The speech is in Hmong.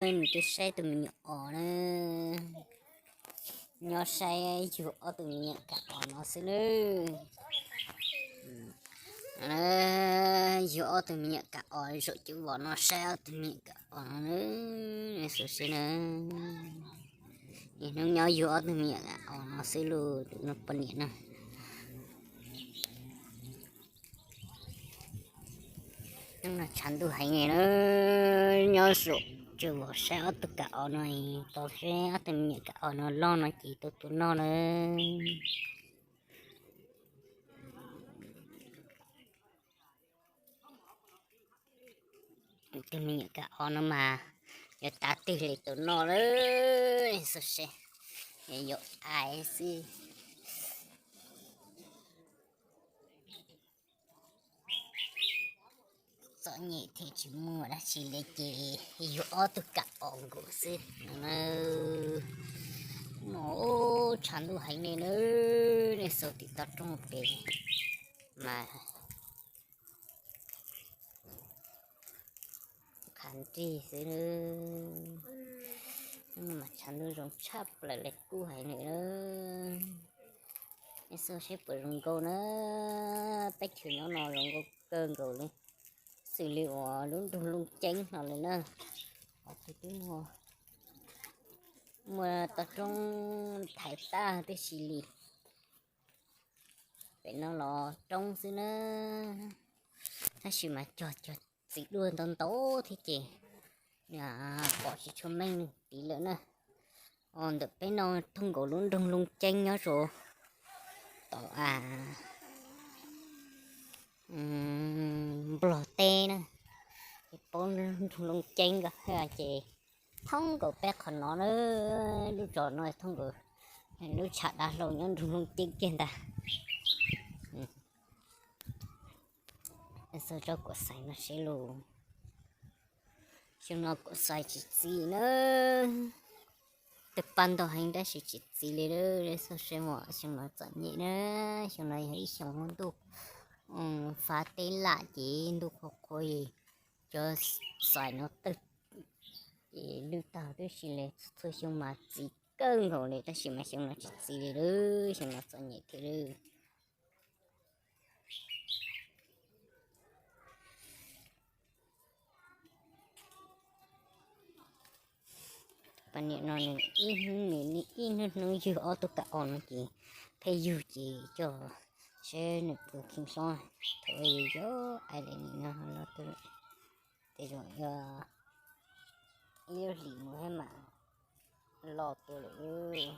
Nws twb saib tus me nyuam os na, nyob saib yug ob tug me nyuam kam os no xwb na. Yug ob tug me nyuam kam os zaum cov vos no saib ob tug me nyuam kam os no na, xov se na. Niaj hnub nyob yug ob tug me nyuam kam os no xwb lauj, tus no poj niam na. Hnub no tshav ntuj heev li na, nyob zaum cov vos saib ob tug kam os no, tau saib ob tug me nyuam kam os no loj no ces tau tua noj na. Tus me nyuam kam os no mas yuav tav twg li tus no lawm, xov se, yuav ais xwb. Txom nyem thiab tsis muaj dab tsi li ces yug ob tug kam os nkaus xwb no. Tshav ntuj heev li na, nej xauj tim toj roob pem mas qhav nrig xwb. Hnub no mas tshav ntuj zoo tshaj plaws li, kub heev li na. Nej xauj seb puas zoo nkauj na. Teb chaws nyob no zoo nkauj kawg nkaus li, xws li uas lub nroog Looj Ceeb no li na. Qhov twg twb muaj, muaj toj roob thaiv tag tib si li. Pem no los roob xwb na, tab sis mas cog cog txiv duaj ntau ntau thiab ces pom tsis tshua meej li lawm na. Ntawm peb no thooj nkaus lub nroog Looj Ceeb nyob rau tom Nplog teb na, ces paub nroog Looj Ceeb ko ces thoob nkaus peb qhov no na, lub zos no thoob nkaus lub tshav dav hlau nyob nroog Looj Ceeb kiag ntag. Xauj tsob kuam xais no seb lauj. Xyoo no kuam xais tsis txi na, twb pab ntau heev tab sis tsis txi li. Xauj seb mas xyoo no txom nyem na, xyoo no yog ib xyoo muaj ntuj fav teb lam ces ntuj qhuav qhuav, cov xais no tawg ces lwj tag tib si li. Txhua xyoo mas txi kawg nkaus li tab sis mas xyoo no tsis txi li, xyoo no txom nyem thiab li. Poj niam no nws ib hnub nws ib hnub hnub yug ob tug kam os no ces pheej yug ces coj seb nws puas kheev hlob. Thaum yog ais li no los twb tej zaum yog ib lub hlis mus thiab mas los tua lawm.